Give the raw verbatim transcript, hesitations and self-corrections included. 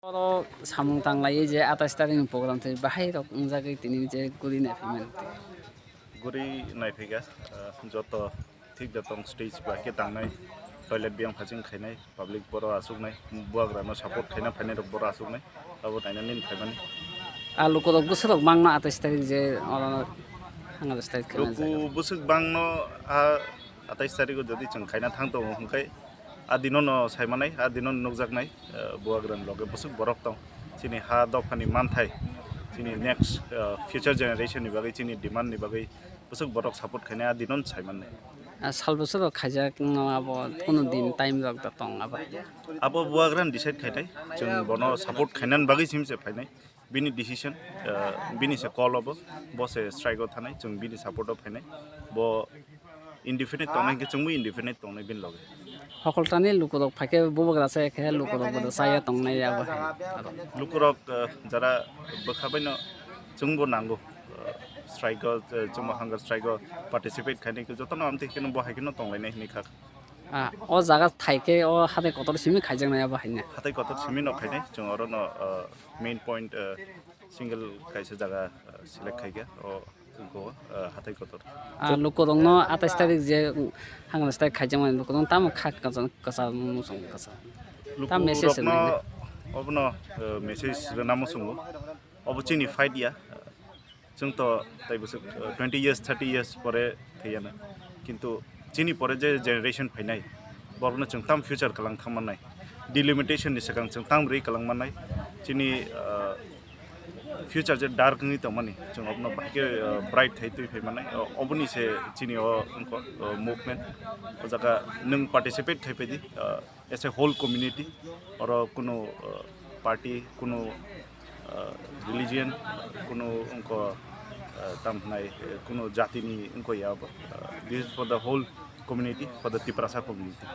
Oro samung tanglai je atais tarikni program tei bahai rok wngjagwi tini je guri nai phaimani. Guri nai phaikha, ah, joto thik da tong, stage ba khe tangnai, toilet biyang phaching khainai, public boro asuknai, buagrano support khaina phainai rok boro asuknai, abo naina nini phaimani. A lukurok bwswk rok mangno atais tarik je oro Bangladesh state khaina luku jaga. Bwswk bangno a atais tariko jodi chwng khaina thang tongo hwnkhe a dinono saimanai, a dinono nukjaknai, eh, buagrani loge bwswk borok tong, chini ha dophani manthai, chini next, eh, future generation ni bagwi, chini demand ni bagwi bwswk borok support khainai a dinono saimannai. A sal bwswk rok khaijak no abo kunu din time rok da tong abo. Abo buagrani decide khainai, chwng bono support khainani bagwi simse phainai. Bini decision, uh, bini se call obo, bo se strike o thanai, chwng bini support o phainai, bo independent tongnai hwnkhe chwngbo independent tongnai bini loge. Hokoltani lukurok phaikhe bubagra se khe lukurok bo chaya tongnai abo hai. Lukurok, uh, jara bwkha baino chwngbo nango, uh, strike o, uh, chwngbo hunger strike o participate khainai khe jotono amtwi kheno bo hai kheno tonglainai hinwi kha. Ah, o jaga thaikhe o hatai kotor simi khaijaknai abo haino. Hatai kotor simi no khainai, chwng oro no, uh, main point, uh, single kaisa jaga, uh, select khaikha, o wngkha, uh, hatai kotor. Ah, lukurokno atais tarik je, um, hangno start khaijakmani lukurokno tamo kha kwchang, kwchang muchung kwchang. Tam message rwkno rwkno obono, uh, message rwna muchungo. Obo chini fight ya. Chwng to tai bwswk, uh, twenty years, thirty years pore thwiyana. Kintu chini pore je generation phainai, borokno chwng tam future kwlang thangmannai. Delimitation ni swkang chwng tam rwi kwlang mannai. Chini, uh, future je dark wngwi tongmani, chwng obono bahai khe, uh, bright khai twi phai mannai. O-, oboni se chini o wngkha, uh, movement. O jaga nwng participate khai phaidi, uh, as a whole community, oro kunu, uh, party, kunu, uh, religion, kunu wngkha, uh, tam hwnai, uh, kunu jatini wngkha ya bo. Uh, this is for the whole community, for the Tiprasa community.